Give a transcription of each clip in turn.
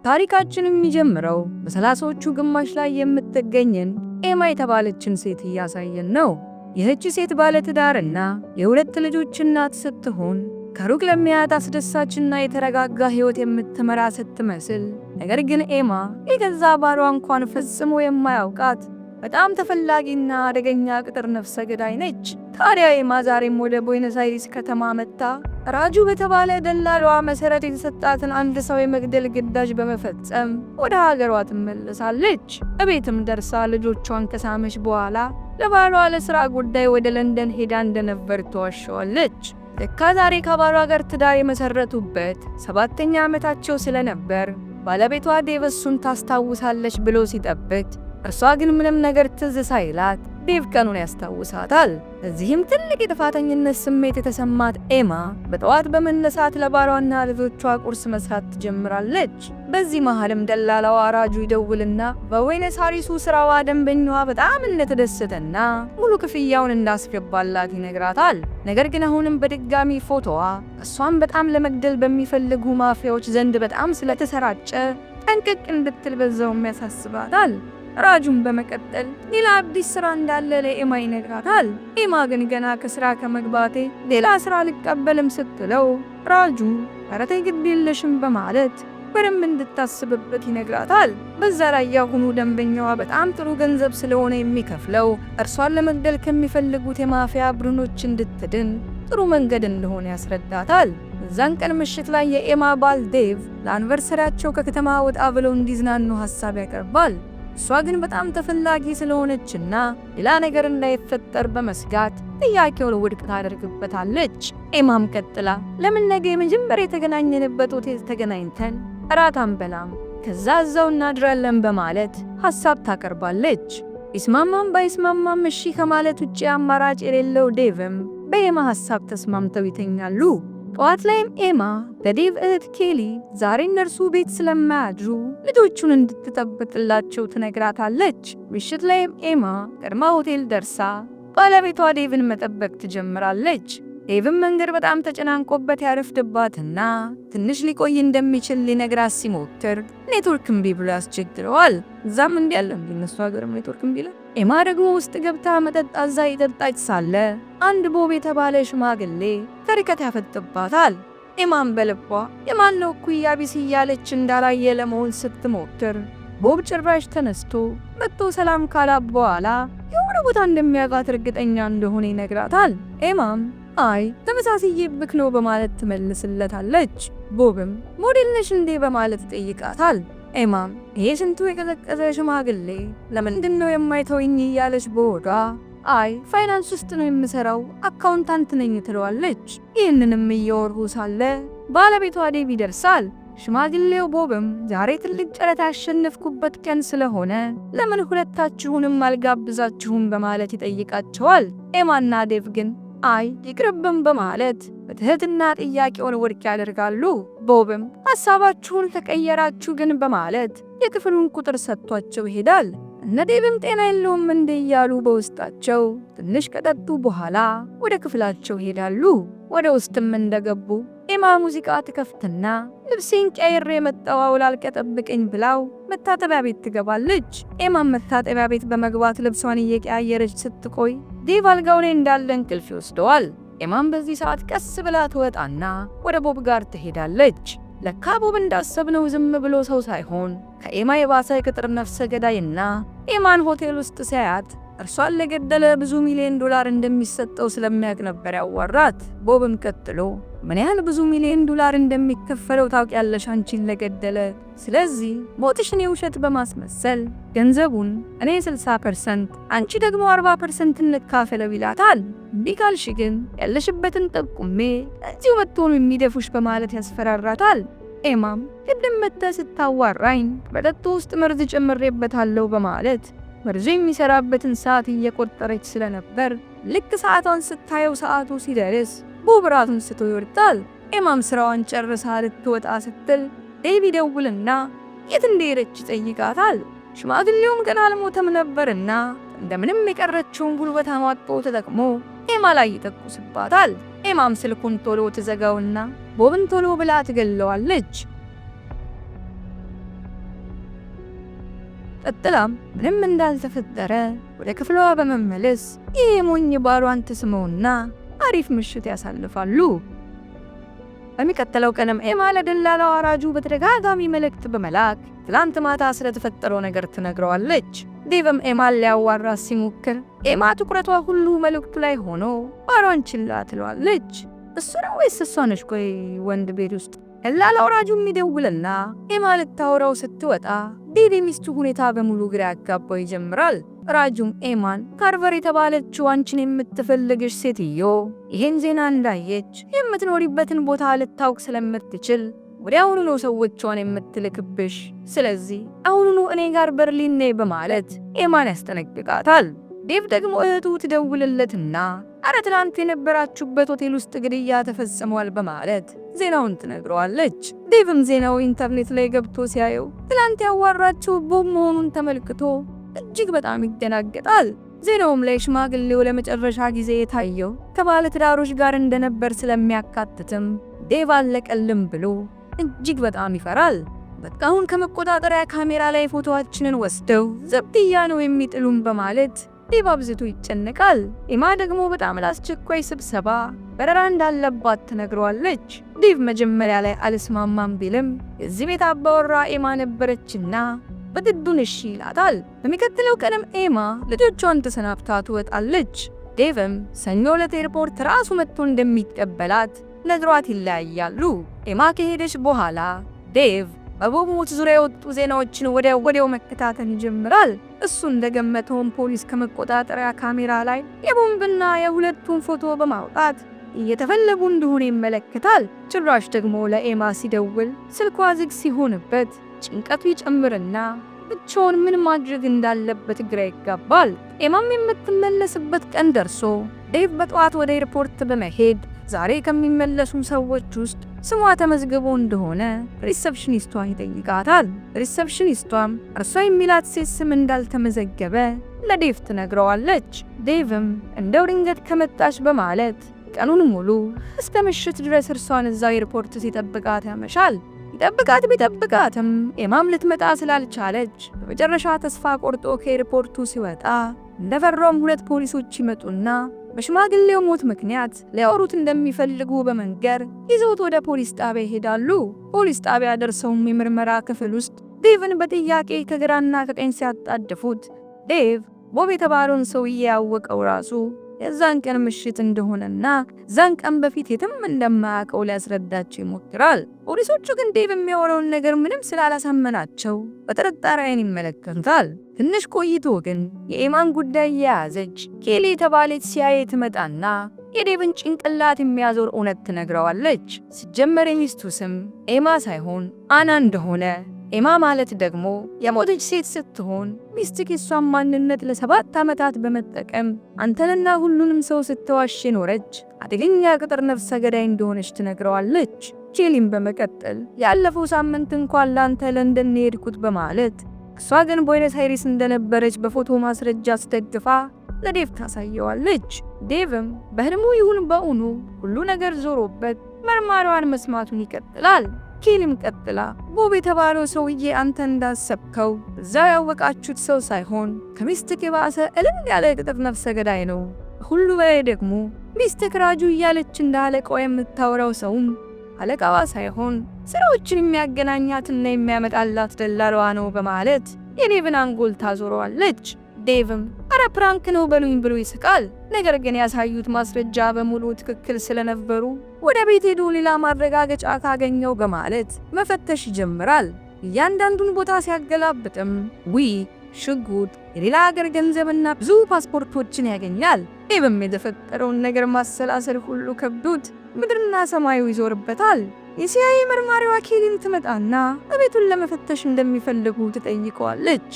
ታሪካችን የሚጀምረው በ30ዎቹ ግማሽ ላይ የምትገኝን ኤማ የተባለችን ሴት እያሳየን ነው። ይህች ሴት ባለትዳርና የሁለት ልጆች እናት ስትሆን ከሩቅ ለሚያያት አስደሳችና የተረጋጋ ሕይወት የምትመራ ስትመስል፣ ነገር ግን ኤማ የገዛ ባሏ እንኳን ፈጽሞ የማያውቃት በጣም ተፈላጊና አደገኛ ቅጥር ነፍሰ ገዳይ ነች። ታዲያ ኤማ ዛሬም ወደ ቦይነስ አይሪስ ከተማ መጥታ ራጁ በተባለ ደላሏ መሰረት የተሰጣትን አንድ ሰው የመግደል ግዳጅ በመፈጸም ወደ ሀገሯ ትመለሳለች። እቤትም ደርሳ ልጆቿን ከሳመች በኋላ ለባሏ ለስራ ጉዳይ ወደ ለንደን ሄዳ እንደነበር ትዋሸዋለች። ለካ ዛሬ ከባሏ ጋር ትዳር የመሰረቱበት ሰባተኛ ዓመታቸው ስለነበር ባለቤቷ ዴቭ እሱን ታስታውሳለች ብሎ ሲጠብቅ፣ እርሷ ግን ምንም ነገር ትዝ ሳይላት ዴቭ ቀኑን ያስታውሳታል። እዚህም ትልቅ የጥፋተኝነት ስሜት የተሰማት ኤማ በጠዋት በመነሳት ለባሏና ልጆቿ ቁርስ መስራት ትጀምራለች። በዚህ መሃልም ደላላዋ ራጁ ይደውልና በዌነስ አሪሱ ስራዋ ደንበኛዋ በጣም እንደተደሰተና ሙሉ ክፍያውን እንዳስገባላት ይነግራታል። ነገር ግን አሁንም በድጋሚ ፎቶዋ እሷን በጣም ለመግደል በሚፈልጉ ማፊያዎች ዘንድ በጣም ስለተሰራጨ ጠንቅቅ እንድትል በዛውም ያሳስባታል። ራጁን በመቀጠል ሌላ አዲስ ስራ እንዳለ ለኤማ ይነግራታል። ኤማ ግን ገና ከስራ ከመግባቴ ሌላ ስራ አልቀበልም ስትለው፣ ራጁ ኧረ ተይ ግድ የለሽም በማለት በደንብ እንድታስብበት ይነግራታል። በዛ ላይ ያሁኑ ደንበኛዋ በጣም ጥሩ ገንዘብ ስለሆነ የሚከፍለው እርሷን ለመግደል ከሚፈልጉት የማፊያ ቡድኖች እንድትድን ጥሩ መንገድ እንደሆነ ያስረዳታል። እዛን ቀን ምሽት ላይ የኤማ ባል ዴቭ ለ anniversary ያቸው ከከተማ ወጣ ብለው እንዲዝናኑ ሀሳብ ያቀርባል። እሷ ግን በጣም ተፈላጊ ስለሆነችና ሌላ ነገር እንዳይፈጠር በመስጋት ጥያቄውን ውድቅ ታደርግበታለች። ኤማም ቀጥላ ለምን ነገ የመጀመሪያ የተገናኘንበት ሆቴል ተገናኝተን እራት አንበላም፣ ከዛ እዛው እናድራለን በማለት ሀሳብ ታቀርባለች። ቢስማማም ባይስማማም እሺ ከማለት ውጭ አማራጭ የሌለው ዴቭም በኤማ ሀሳብ ተስማምተው ይተኛሉ። ጠዋት ላይም ኤማ በዴቭ እህት ኬሊ ዛሬ እነርሱ ቤት ስለማያድሩ ልጆቹን እንድትጠብቅላቸው ትነግራታለች። ምሽት ላይም ኤማ ቀድማ ሆቴል ደርሳ ባለቤቷ ዴቭን መጠበቅ ትጀምራለች። ዴቭም መንገድ በጣም ተጨናንቆበት ያረፍድባትና ትንሽ ሊቆይ እንደሚችል ሊነግራት ሲሞክር ኔትወርክ እምቢ ብሎ ያስቸግረዋል። እዛም እንዲ ያለ እነሱ ሀገርም ኔትወርክ እምቢ ይላል። ኤማ ደግሞ ውስጥ ገብታ መጠጥ አዛ እየጠጣች ሳለ አንድ ቦብ የተባለ ሽማግሌ ከርቀት ያፈጥባታል። ኤማም በልቧ የማነው እኩያ ቢስ እያለች እንዳላየ ለመሆን ስትሞክር ቦብ ጭራሽ ተነስቶ መጥቶ ሰላም ካላት በኋላ የሆነ ቦታ እንደሚያውቃት እርግጠኛ እንደሆነ ይነግራታል። ኤማም አይ ተመሳስዬብክ ነው በማለት ትመልስለታለች። ቦብም ሞዴል ነሽ እንዴ በማለት ይጠይቃታል። ኤማም ይሄ ስንቱ የቀዘቀዘ ሽማግሌ ለምንድን ነው የማይተወኝ እያለች በሆዷ አይ ፋይናንስ ውስጥ ነው የምሰራው፣ accountant ነኝ ትለዋለች። ይህንንም እያወሩ ሳለ ባለቤቷ ዴቭ ይደርሳል። ሽማግሌው ቦብም ዛሬ ትልቅ ጨረታ ያሸነፍኩበት ቀን ስለሆነ ለምን ሁለታችሁንም አልጋብዛችሁም በማለት ይጠይቃቸዋል። ኤማና ዴቭ ግን አይ ይቅርብን በማለት በትህትና ጥያቄውን ውድቅ ያደርጋሉ። ቦብም ሀሳባችሁን ከቀየራችሁ ግን በማለት የክፍሉን ቁጥር ሰጥቷቸው ይሄዳል። እነ ዴቭም ጤና የለውም እንዴ እያሉ በውስጣቸው ትንሽ ከጠጡ በኋላ ወደ ክፍላቸው ይሄዳሉ። ወደ ውስጥም እንደገቡ ኤማ ሙዚቃ ትከፍትና ልብሴን ቀይሬ መጣሁ አውላልቀህ ጠብቀኝ ብላው መታጠቢያ ቤት ትገባለች። ኤማም መታጠቢያ ቤት በመግባት ልብሷን እየቀያየረች ስትቆይ ዴቭ አልጋው ላይ እንዳለ እንቅልፍ ይወስደዋል። ኤማም በዚህ ሰዓት ቀስ ብላ ትወጣና ወደ ቦብ ጋር ትሄዳለች። ለካ ቦብ እንዳሰብነው ዝም ብሎ ሰው ሳይሆን ከኤማ የባሰ ቅጥር ነፍሰ ገዳይና ኤማን ሆቴል ውስጥ ሲያያት እርሷን ለገደለ ብዙ ሚሊዮን ዶላር እንደሚሰጠው ስለሚያውቅ ነበር ያዋራት። ቦብም ቀጥሎ ምን ያህል ብዙ ሚሊዮን ዶላር እንደሚከፈለው ታውቂያለሽ አንቺን ለገደለ። ስለዚህ ሞትሽን የውሸት በማስመሰል ገንዘቡን እኔ 60%፣ አንቺ ደግሞ 40% እንካፈለው ይላታል። እምቢ ካልሽ ግን ያለሽበትን ጠቁሜ እዚሁ መጥቶ ነው የሚደፉሽ በማለት ያስፈራራታል። ኤማም ቅድም መጥተህ ስታዋራኝ መጠጡ ውስጥ መርዝ ጨምሬበታለሁ በማለት መርዙ የሚሰራበትን ሰዓት እየቆጠረች ስለነበር ልክ ሰዓቷን ስታየው ሰዓቱ ሲደርስ ቦብ ራሱን ስቶ ይወድቃል። ኤማም ስራዋን ጨርሳ ልትወጣ ስትል ዴቭ ይደውልና የት እንደሄደች ይጠይቃታል። ሽማግሌውም ገና አልሞተም ነበርና እንደምንም የቀረችውን ጉልበት አሟጦ ተጠቅሞ ኤማ ላይ ይተኩስባታል። ኤማም ስልኩን ቶሎ ትዘጋውና ቦብን ቶሎ ብላ ትገለዋለች። ቀጥላም ምንም እንዳልተፈጠረ ወደ ክፍሏ በመመለስ ይህ የሞኝ ባሏን ትስመውና አሪፍ ምሽት ያሳልፋሉ። በሚቀጥለው ቀንም ኤማ ለደላላው ራጁ በተደጋጋሚ መልእክት በመላክ ትላንት ማታ ስለተፈጠረው ነገር ትነግረዋለች። ዴቭም ኤማን ሊያዋራት ሲሞክር ኤማ ትኩረቷ ሁሉ መልእክቱ ላይ ሆኖ ባሏን ችላ ትለዋለች። እሱ ነው ወይስ እሷ ነች? ቆይ ወንድ ቤት ውስጥ ደላላው ራጁ የሚደውልና ኤማ ልታወራው ስትወጣ ዴቭ የሚስቱ ሁኔታ በሙሉ ግራ ያጋባው ይጀምራል። ራጁም ኤማን ካርቨር የተባለችው አንቺን የምትፈልግሽ ሴትዮ ይህን ዜና እንዳየች የምትኖሪበትን ቦታ ልታውቅ ስለምትችል ወዲያውኑ ነው ሰዎቿን የምትልክብሽ። ስለዚህ አሁኑኑ እኔ ጋር በርሊን ነይ በማለት ኤማን ያስጠነቅቃታል። ዴቭ ደግሞ እህቱ ትደውልለትና አረ ትናንት የነበራችሁበት ሆቴል ውስጥ ግድያ ተፈጽሟል በማለት ዜናውን ትነግረዋለች። ዴቭም ዜናው ኢንተርኔት ላይ ገብቶ ሲያየው ትናንት ያዋራችው ቦብ መሆኑን ተመልክቶ እጅግ በጣም ይደናገጣል። ዜናውም ላይ ሽማግሌው ለመጨረሻ ጊዜ የታየው ከባለ ትዳሮች ጋር እንደነበር ስለሚያካትትም ዴቭ አለቀልም ብሎ እጅግ በጣም ይፈራል። በቃ አሁን ከመቆጣጠሪያ ካሜራ ላይ ፎቶዋችንን ወስደው ዘብጥያ ነው የሚጥሉን በማለት ዴቭ አብዝቶ ይጨነቃል። ኤማ ደግሞ በጣም ለአስቸኳይ ስብሰባ በረራ እንዳለባት ትነግረዋለች። ዴቭ መጀመሪያ ላይ አልስማማም ቢልም የዚህ ቤት አባወራ ኤማ ነበረችና በግዱን እሺ ይላታል። በሚቀጥለው ቀንም ኤማ ልጆቿን ተሰናብታ ትወጣለች። ዴቭም ሰኞ ዕለት ኤርፖርት ራሱ መጥቶ እንደሚቀበላት ነግሯት ይለያያሉ። ኤማ ከሄደች በኋላ ዴቭ በቦብ ሞት ዙሪያ የወጡ ዜናዎችን ወዲያው መከታተል ይጀምራል። እሱ እንደገመተውም ፖሊስ ከመቆጣጠሪያ ካሜራ ላይ የቦብንና የሁለቱን ፎቶ በማውጣት እየተፈለጉ እንደሆነ ይመለከታል። ጭራሽ ደግሞ ለኤማ ሲደውል ስልኳ ዝግ ሲሆንበት ጭንቀቱ ይጨምርና ብቻውን ምን ማድረግ እንዳለበት ግራ ይጋባል። ኤማም የምትመለስበት ቀን ደርሶ ዴቭ በጠዋት ወደ ኤርፖርት በመሄድ ዛሬ ከሚመለሱ ሰዎች ውስጥ ስሟ ተመዝግቦ እንደሆነ receptionist ቷን ይጠይቃታል። Receptionist ቷም እርሷ የሚላት ሴት ስም እንዳልተመዘገበ ለዴቭ ትነግረዋለች። ዴቭም እንደው ድንገት ከመጣች በማለት ቀኑን ሙሉ እስከ ምሽት ድረስ እርሷን እዛው ኤርፖርት ሲጠብቃት ያመሻል። ቢጠብቃት ቢጠብቃትም ኤማም ልትመጣ ስላልቻለች በመጨረሻ ተስፋ ቆርጦ ከኤርፖርቱ ሲወጣ እንደፈራውም ሁለት ፖሊሶች ይመጡና በሽማግሌው ሞት ምክንያት ሊያወሩት እንደሚፈልጉ በመንገር ይዘውት ወደ ፖሊስ ጣቢያ ይሄዳሉ። ፖሊስ ጣቢያ ደርሰውም የምርመራ ክፍል ውስጥ ዴቭን በጥያቄ ከግራና ከቀኝ ሲያጣድፉት ዴቭ ቦብ የተባለውን ሰውዬ ያወቀው ራሱ የዛን ቀን ምሽት እንደሆነና ዛን ቀን በፊት የትም እንደማያውቀው ሊያስረዳቸው ይሞክራል። ፖሊሶቹ ግን ዴቭ የሚያወራውን ነገር ምንም ስላላሳመናቸው በጥርጣሬ ዓይን ይመለከቱታል። ትንሽ ቆይቶ ግን የኤማን ጉዳይ የያዘች ኬሊ የተባለች ሲአይኤ ትመጣና የዴቭን ጭንቅላት የሚያዞር እውነት ትነግረዋለች። ሲጀመር የሚስቱ ስም ኤማ ሳይሆን አና እንደሆነ፣ ኤማ ማለት ደግሞ የሞተች ሴት ስትሆን ሚስትህ የሷን ማንነት ለ7 ዓመታት በመጠቀም አንተንና ሁሉንም ሰው ስትዋሽ የኖረች አደገኛ ቅጥር ነፍሰ ገዳይ እንደሆነች ትነግረዋለች። ኬሊም በመቀጠል ያለፈው ሳምንት እንኳን ላንተ ለንደን የሄድኩት በማለት እሷ ግን ቦይነስ አይሪስ እንደነበረች በፎቶ ማስረጃ አስደግፋ ለዴቭ ታሳየዋለች። ዴቭም በህልሙ ይሁን በእውኑ ሁሉ ነገር ዞሮበት መርማሪዋን መስማቱን ይቀጥላል። ኬሊም ቀጥላ ቦብ የተባለው ሰውዬ አንተ እንዳሰብከው እዛው ያወቃችሁት ሰው ሳይሆን ከሚስትህ የባሰ እልም ያለ ቅጥር ነፍሰ ገዳይ ነው። ሁሉ በላይ ደግሞ ሚስትህ ራጁ እያለች እንደ አለቃዋ የምታወራው ሰውም አለቃዋ ሳይሆን ስራዎችን የሚያገናኛትና የሚያመጣላት ደላሏ ነው በማለት የዴቭን አንጎል ታዞረዋለች። ዴቭም አረ prank ነው በሉኝ ብሎ ይስቃል። ነገር ግን ያሳዩት ማስረጃ በሙሉ ትክክል ስለነበሩ ወደ ቤት ሄዶ ሌላ ማረጋገጫ ካገኘው በማለት መፈተሽ ይጀምራል። እያንዳንዱን ቦታ ሲያገላብጥም ዊግ፣ ሽጉጥ፣ የሌላ ሀገር ገንዘብና ብዙ ፓስፖርቶችን ያገኛል። ዴቭም የተፈጠረውን ነገር ማሰላሰል ሁሉ ከብዶት ምድርና ሰማዩ ይዞርበታል። የሲአይኤ መርማሪዋ ኬሊን ትመጣና ቤቱን ለመፈተሽ እንደሚፈልጉ ትጠይቀዋለች።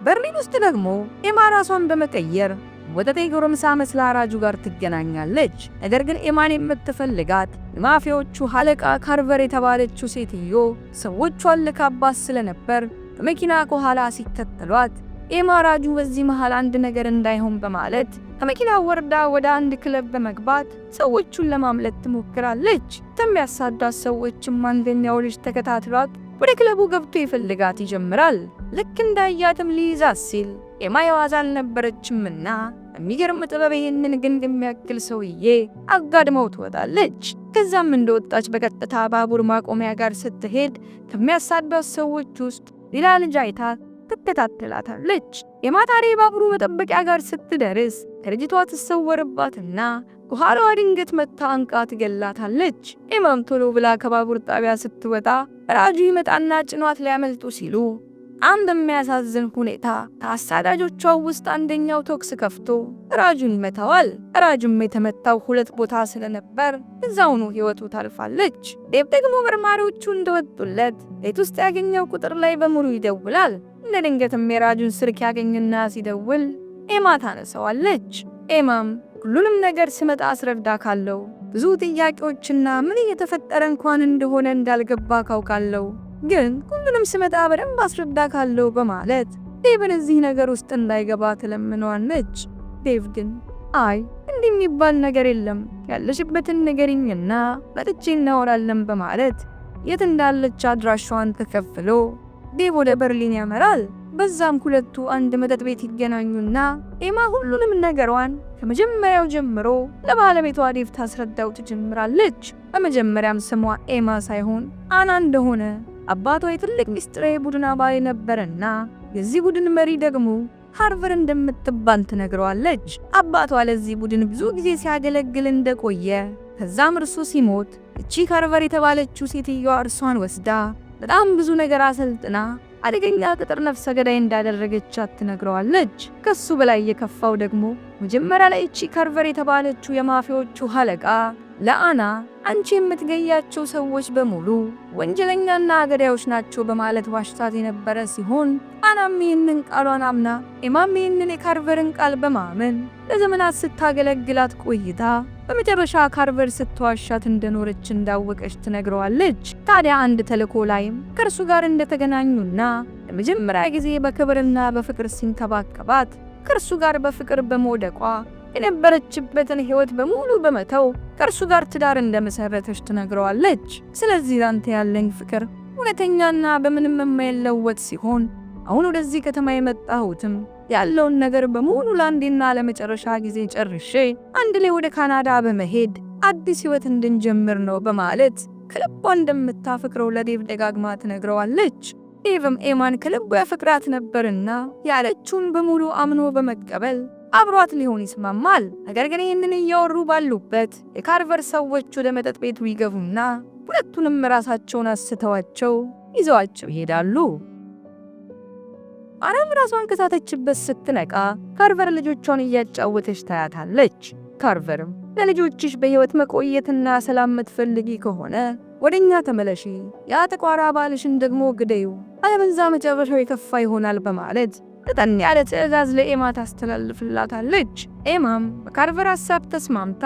በርሊን ውስጥ ደግሞ ኤማ ራሷን በመቀየር ወጠጤ ጎረምሳ መስላ ራጁ ጋር ትገናኛለች። ነገር ግን ኤማን የምትፈልጋት የማፊያዎቹ አለቃ ካርቨር የተባለችው ሴትዮ ሰዎቿን ልካባት ስለነበር በመኪና ከኋላ ሲከተሏት ኤማ ራጁ በዚህ መሃል አንድ ነገር እንዳይሆን በማለት ከመኪና ወርዳ ወደ አንድ ክለብ በመግባት ሰዎቹን ለማምለጥ ትሞክራለች። ከሚያሳዷት ሰዎችም አንደኛው ልጅ ተከታትሏት ወደ ክለቡ ገብቶ ይፈልጋት ይጀምራል። ልክ እንዳያትም ሊይዛት ሲል ኤማ የዋዛ አልነበረችምና የሚገርም ጥበብ ይህንን ግንድ የሚያክል ሰውዬ አጋድመው ትወጣለች። ከዛም እንደወጣች በቀጥታ ባቡር ማቆሚያ ጋር ስትሄድ ከሚያሳዷት ሰዎች ውስጥ ሌላ ልጅ አይታ ትከታተላታለች። ኤማ ታዲያ ባቡሩ መጠበቂያ ጋር ስትደርስ ከልጅቷ ትሰወርባትና ከኋላዋ ድንገት መታ አንቃ ትገላታለች። ኤማም ቶሎ ብላ ከባቡር ጣቢያ ስትወጣ ራጁ ይመጣና ጭኗት ሊያመልጡ ሲሉ አንድ በሚያሳዝን ሁኔታ ከአሳዳጆቿ ውስጥ አንደኛው ተኩስ ከፍቶ ራጁን ይመታዋል። ራጁም የተመታው ሁለት ቦታ ስለነበር እዛውኑ ሕይወቱ ታልፋለች። ዴቭ ደግሞ መርማሪዎቹ እንደወጡለት ቤት ውስጥ ያገኘው ቁጥር ላይ በሙሉ ይደውላል። እንደ ድንገትም የራጁን ስልክ ያገኝና ሲደውል ኤማ ታነሰዋለች። ኤማም ሁሉንም ነገር ስመጣ አስረዳካለው፣ ብዙ ጥያቄዎችና ምን እየተፈጠረ እንኳን እንደሆነ እንዳልገባ ካውቃለሁ፣ ግን ሁሉንም ስመጣ በደንብ አስረዳካለው በማለት ዴቭን እዚህ ነገር ውስጥ እንዳይገባ ትለምነዋለች። ዴቭ ግን አይ እንዲህ የሚባል ነገር የለም፣ ያለሽበትን ንገሪኝና መጥቼ እናወራለን በማለት የት እንዳለች አድራሿን ተከፍሎ ዴቭ ወደ በርሊን ያመራል። በዛም ሁለቱ አንድ መጠጥ ቤት ይገናኙና ኤማ ሁሉንም ነገሯን ከመጀመሪያው ጀምሮ ለባለቤቷ ዴቭ ታስረዳው ትጀምራለች። በመጀመሪያም ስሟ ኤማ ሳይሆን አና እንደሆነ፣ አባቷ የትልቅ ሚስጥራዊ ቡድን አባል የነበረና የዚህ ቡድን መሪ ደግሞ ካርቨር እንደምትባል ትነግረዋለች። አባቷ ለዚህ ቡድን ብዙ ጊዜ ሲያገለግል እንደቆየ፣ ከዛም እርሱ ሲሞት እቺ ካርቨር የተባለችው ሴትዮዋ እርሷን ወስዳ በጣም ብዙ ነገር አሰልጥና አደገኛ ቅጥር ነፍሰ ገዳይ እንዳደረገቻት ትነግረዋለች። ከሱ በላይ የከፋው ደግሞ መጀመሪያ ላይ እቺ ካርቨር የተባለችው የማፊያዎቹ አለቃ ለአና አንቺ የምትገያቸው ሰዎች በሙሉ ወንጀለኛና ገዳዮች ናቸው በማለት ዋሽታት የነበረ ሲሆን፣ አናም ይህንን ቃሏን አምና ኤማም ይህንን የካርቨርን ቃል በማመን ለዘመናት ስታገለግላት ቆይታ በመጨረሻ ካርቨር ስትዋሻት እንደኖረች እንዳወቀች ትነግረዋለች። ታዲያ አንድ ተልእኮ ላይም ከእርሱ ጋር እንደተገናኙና ለመጀመሪያ ጊዜ በክብርና በፍቅር ሲንከባከባት ከእርሱ ጋር በፍቅር በመውደቋ የነበረችበትን ሕይወት በሙሉ በመተው ከእርሱ ጋር ትዳር እንደመሰረተች ትነግረዋለች። ስለዚህ ላንተ ያለኝ ፍቅር እውነተኛና በምንም የማይለወጥ ሲሆን፣ አሁን ወደዚህ ከተማ የመጣሁትም ያለውን ነገር በሙሉ ለአንዴና ለመጨረሻ ጊዜ ጨርሼ አንድ ላይ ወደ ካናዳ በመሄድ አዲስ ሕይወት እንድንጀምር ነው በማለት ከልቧ እንደምታፈቅረው ለዴቭ ደጋግማ ትነግረዋለች። ዴቭም ኤማን ከልቡ ያፈቅራት ነበርና ያለችውን በሙሉ አምኖ በመቀበል አብሯት ሊሆን ይስማማል። ነገር ግን ይህንን እያወሩ ባሉበት የካርቨር ሰዎች ወደ መጠጥ ቤቱ ይገቡና ሁለቱንም ራሳቸውን አስተዋቸው ይዘዋቸው ይሄዳሉ። አናም ራሷን ከሳተችበት ስትነቃ ካርቨር ልጆቿን እያጫወተች ታያታለች። ካርቨርም ለልጆችሽ በሕይወት መቆየትና ሰላም የምትፈልጊ ከሆነ ወደኛ ተመለሺ፣ ያ ጠቋራ ባልሽን ደግሞ ግደዩ፣ አለበለዚያ መጨረሻው የከፋ ይሆናል በማለት ፈጠን ያለ ትዕዛዝ ለኤማ ታስተላልፍላታለች። ኤማም በካርቨር ሀሳብ ተስማምታ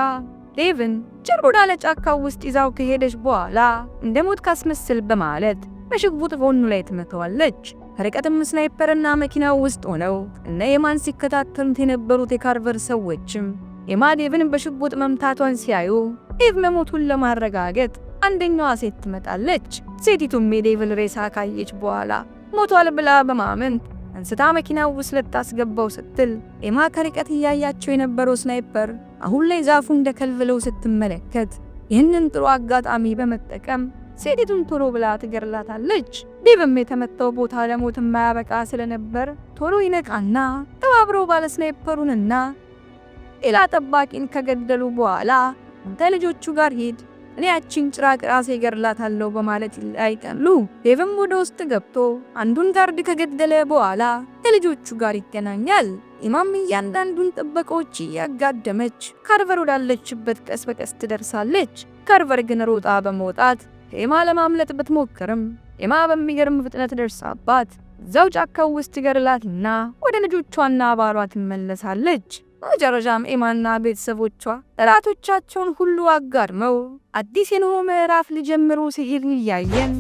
ዴቭን ጭር ወዳለ ጫካው ውስጥ ይዛው ከሄደች በኋላ እንደ ሞተ ካስመስል በማለት በሽጉጥ ጎኑ ላይ ትመታዋለች። ከርቀትም sniper ና መኪናው ውስጥ ሆነው እነ ኤማን ሲከታተሉት የነበሩት የካርቨር ሰዎችም ኤማ ዴቭን በሽጉጥ መምታቷን ሲያዩ ዴቭ መሞቱን ለማረጋገጥ አንደኛዋ ሴት ትመጣለች። ሴቲቱም የዴቭን ሬሳ ካየች በኋላ ሞቷል ብላ በማመን አንስታ መኪናው ውስጥ ልታስገባው ስትል ኤማ ከርቀት እያያቸው የነበረው sniper አሁን ላይ ዛፉ እንደከለለው ስትመለከት ይህንን ጥሩ አጋጣሚ በመጠቀም ሴቲቱን ቶሎ ብላ ትገድላታለች። ዴቭም የተመታው ቦታ ለሞት የማያበቃ ስለነበር ቶሎ ይነቃና ተባብረው ባለ sniper ኡንና ሌላ ጠባቂን ከገደሉ በኋላ አንተ ልጆቹ ጋር ሂድ፣ እኔ ያቺን ጭራቅ ራሴ እገድላታለሁ በማለት ይለያያሉ። ዴቭም ወደ ውስጥ ገብቶ አንዱን guard ከገደለ በኋላ ከልጆቹ ጋር ይገናኛል። ኤማም እያንዳንዱን ጥበቃዎች እያጋደመች ካርቨር ወዳለችበት ቀስ በቀስ ትደርሳለች። ካርቨር ግን ሮጣ በመውጣት ከኤማ ለማምለጥ ብትሞክርም ኤማ በሚገርም ፍጥነት ደርሳባት እዛው ጫካው ውስጥ ገድላትና ወደ ልጆቿና ባሏ ትመለሳለች። በመጨረሻም ኤማና ቤተሰቦቿ ጠላቶቻቸውን ሁሉ አጋድመው አዲስ የኑሮ ምዕራፍ ሊጀምሩ ሲሄዱ እያየን